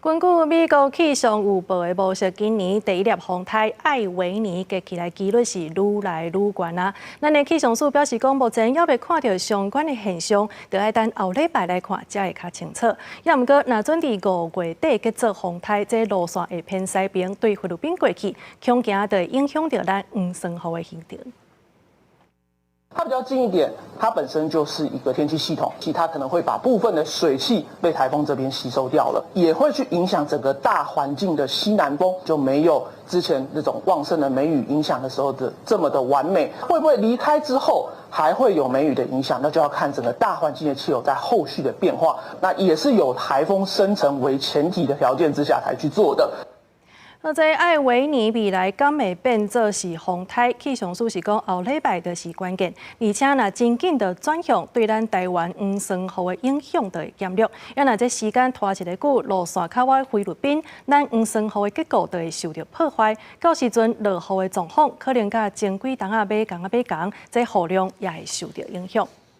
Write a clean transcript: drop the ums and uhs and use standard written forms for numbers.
根據美國氣象預報的模式，今年第一粒風颱艾維尼結起來機率是愈來愈懸啊！咱的氣象署表示講，目前猶未看著相關的現象，著愛等後禮拜來看才會較清楚。也毋過，若準佇5月底結束風颱，這路線會偏西邊對菲律賓過去，恐驚就會影響著咱黃酸雨的行程。它比較近一點，它本身就是一個天氣系統，其它可能會把部分的水汽被颱風這邊吸收掉了，也會去影響整個大環境的西南風，就沒有之前那種旺盛的梅雨影響的時候的這麼的完美。會不會離開之後還會有梅雨的影響？那就要看整個大環境的氣候在後續的變化。那也是有颱風生成為前提的條件之下才去做的。那這艾維尼未來敢會變做是風颱？氣象署是講後禮拜就是關鍵，而且若真緊就轉向，對咱台灣黃酸雨的影響就會減弱。啊若這時間拖一个久，路線較倚菲律賓，咱黃酸雨的結構就會受著破壞。到時陣落雨的狀況可能佮前幾冬仔碼仝仔碼仝，這雨量也會受著影響。